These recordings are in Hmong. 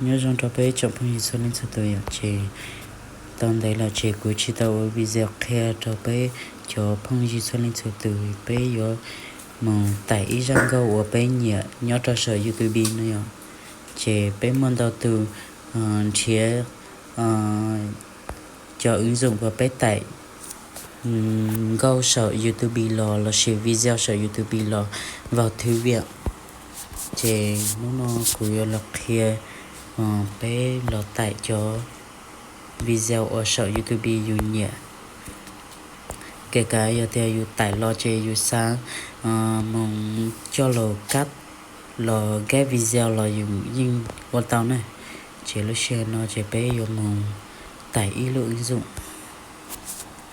Nyob zoo rau peb tsoom phooj ywg txhua leej txhua tus yom, ces tau ntev lawm ces kuv tsis tau ua video qhia rau peb cov phooj ywg txhua leej txhua tus peb yuav mus taim ib zaj nkauj uas peb nyiam nyob rau saum YouTube no yom. Ces peb muaj ntau tus nrhiav cov ứng dụng uas peb taim nkauj saum YouTube los lossis video saum YouTube los vào thư viện. Ces hnub no kuv yuav los qhia peb los taim cov video uas saum YouTube yus nyiam. Kể cả yog tias yus taim los ces yus xav mus coj los cắt los ghép video los yus yeej ua tau na. Ces lub sij hawm no ces peb yuav mus taim ib lub ứng dụng.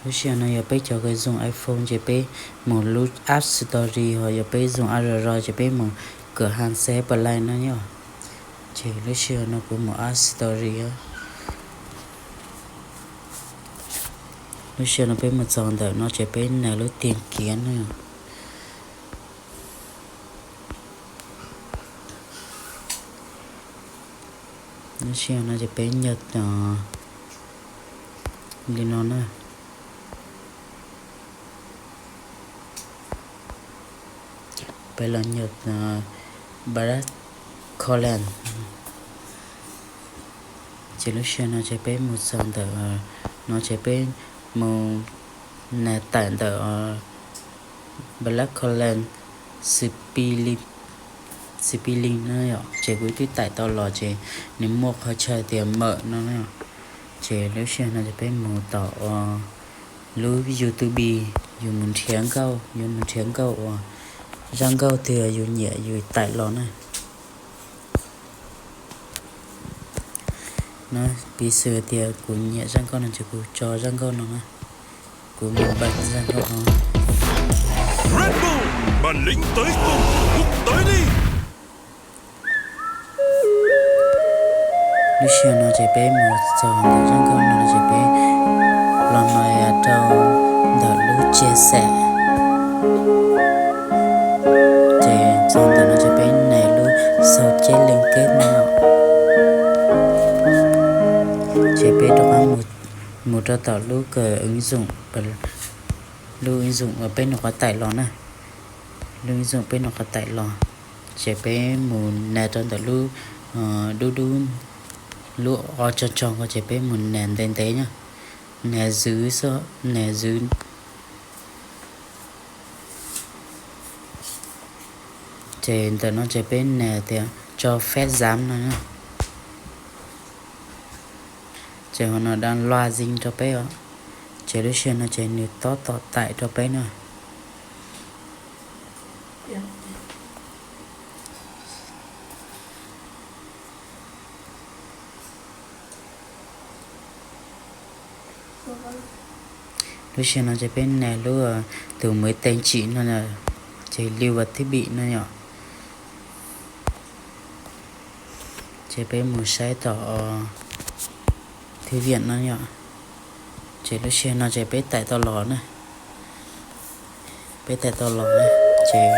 Lub sij hawm no yog peb cov uas dùng iPhone ces peb mus lub App Store, ho yog peb dùng Android ces peb mus cửa hàng C H Play no yom. Ces lub sij hawm no kuv mus App Store. Lub sij hawm no peb mus txog ntawm no ces peb nias lub tìm kiếm no. Lub sij hawm no ces peb nias li no na. Peb los nias Black Color. Ces lub sij hawm no ces peb mus txog ntawm no ces peb mus nias taim ntawm Black Color Spelling no yom. Ces kuv twb taim tau los ces nws muaj qhov chaw tias mở no na. Ces lub sij hawm no ces peb mus tom lub YouTube, yus mus nrhiav nkauj, yus mus nrhiav nkauj uas zaj nkauj twg yus nyiam yus taim los na. No, piv xws tias kuv nyiam zaj nkauj no ces kuv tso zaj nkauj no na. Kuv mus npaj zaj nkauj no. Red Bull, bản lĩnh tới cùng, quốc tới đi. Lub sij hawm no ces peb mus txog ntawm zaj nkauj no ces peb los nias rau ntawm lub chia sẻ. Ces txog ntawm no ces peb nias lub sau chép liên kết no. Ces peb rov qab mus rau tom lub ứng dụng, lub ứng dụng uas peb nyuam qhuav taim los na. Lub ứng dụng peb nyuam qhuav taim los, ces peb mus nias rau ntawm lub dub dub, lub o tso tso ko ces peb mus nias ntev ntev na. Nias giữ xwb, nias giữ. Ces ntawm no ces peb nias tias cho phép dán no na. Ces hauv no đang load zip rau peb os. Ces lub sij hawm no ces nws tab tom taim rau peb na. Lub sij hawm no ces peb nias lub tus mới tên chỉ no, ces lưu vào thiết bị no yom. Ces peb mus saib tom thư viện no yom. Ces lub sij hawm no ces peb taim tau los na. Peb taim tau los na, ces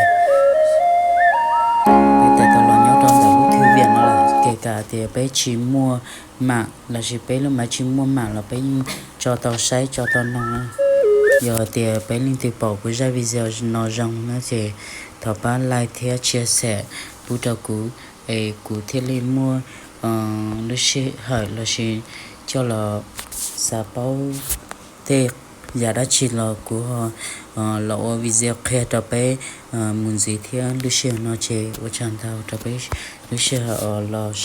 peb taim tau los nyob rau ntawm lub thư viện no lawm, kể cả tias peb tsis muaj mạng lossis peb lub máy tsis muaj mạng los peb yeej tso tau saib tso tau mloog na. Yog tias peb leej twg pom kuv zaj video no zoo na ces thov pab like thiab chia sẻ pub rau kuv, es kuv thiaj li muaj lub sij hawm lossis coj los xav paub tej yam dab tsi los kuv ho los ua video qhia rau peb mus ntxiv thiab. Lub sij hawm no ces ua tsaug ntau rau peb lub sij hawm los